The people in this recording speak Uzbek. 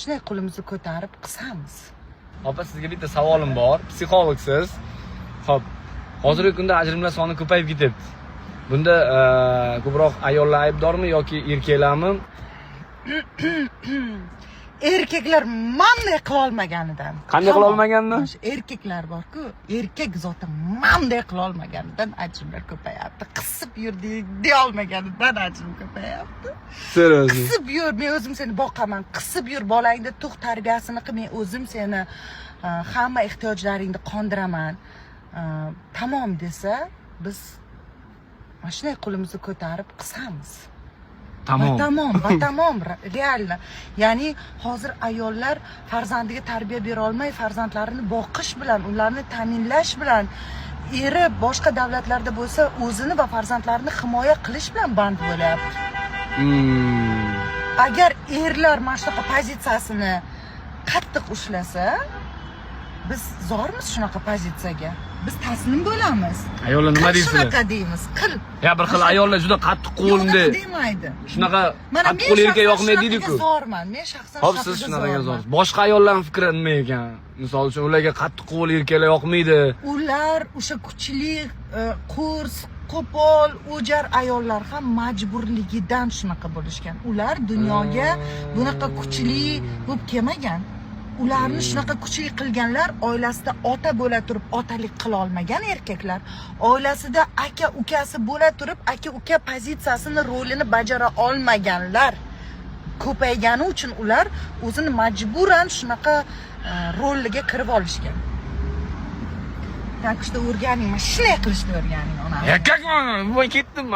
Shunday qo'limizni ko'tarib qisamiz. Opa, sizga bitta savolim bor. Psixologsiz. Xo'p, hozirgi kunda ajrimlar soni ko'payib ketyapti. Bunda ko'proq ayollar aybdormi yoki erkaklarmi? Erkaklar manday qilolmaganidan. Qanday qilolmaganini? Mana shu erkaklar borku, erkak zoti manday qilolmaganidan ajrimlar ko'payapti. Qisib yur deyolmaganidan ajrim ko'payapti. Серьезно? Qisib yur, men o'zim seni boqaman. Qisib yur, bolangni tug' tarbiyasini qil, men o'zim seni hamma ehtiyojlaringni qondiraman. Tamom desa, biz mana shunday qo'limizni ko'tarib qisamiz. Tamom. Va tamom, va tamom, реально. Ya'ni hozir ayollar farzandiga tarbiya bera olmay, farzandlarini boqish bilan, ularni ta'minlash bilan, eri boshqa davlatlarda bo'lsa, o'zini va farzandlarini himoya qilish bilan band bo'lyapti. Agar erlar mana shunaqa pozitsiyasini qattiq ushlasa, biz zormiz shunaqa pozitsiyaga. Biz taslim bo'lamiz. Ayollar nima Qil deysizlar? shunaqa deymiz. Qil. Ya bir xil ayollar juda qattiq Yo'q, qo'l unaqa demaydi. Shunaqa Mana qattiq men qo'l erkak shaxsan yoqmaydi shunaqaga deydi-ku. zorman. Men shaxsan Hop, siz shunaqaga shunaqaga zorman. zorsiz. Boshqa ayollarning fikri nima ekan? Misol uchun, ularga qattiq qo'l erkaklar yoqmaydi. Ular o'sha kuchli, qo'rs, qo'pol, o'jar ayollar ham majburligidan shunaqa bo'lishgan. Ular dunyoga bunaqa kuchli bo'lib kelmagan. Ularni shunaqa kuchli qilganlar oilasida ota bo'la turib otalik qila olmagan erkaklar, oilasida aka ukasi bo'la turib aka uka pozitsiyasini, rolini bajara olmaganlar ko'paygani uchun ular o'zini majburan shunaqa rolga kirib olishgan. Так что o'rganing, mana shunday qilishni o'rganing, onam. Ya, как, voy, ketdim.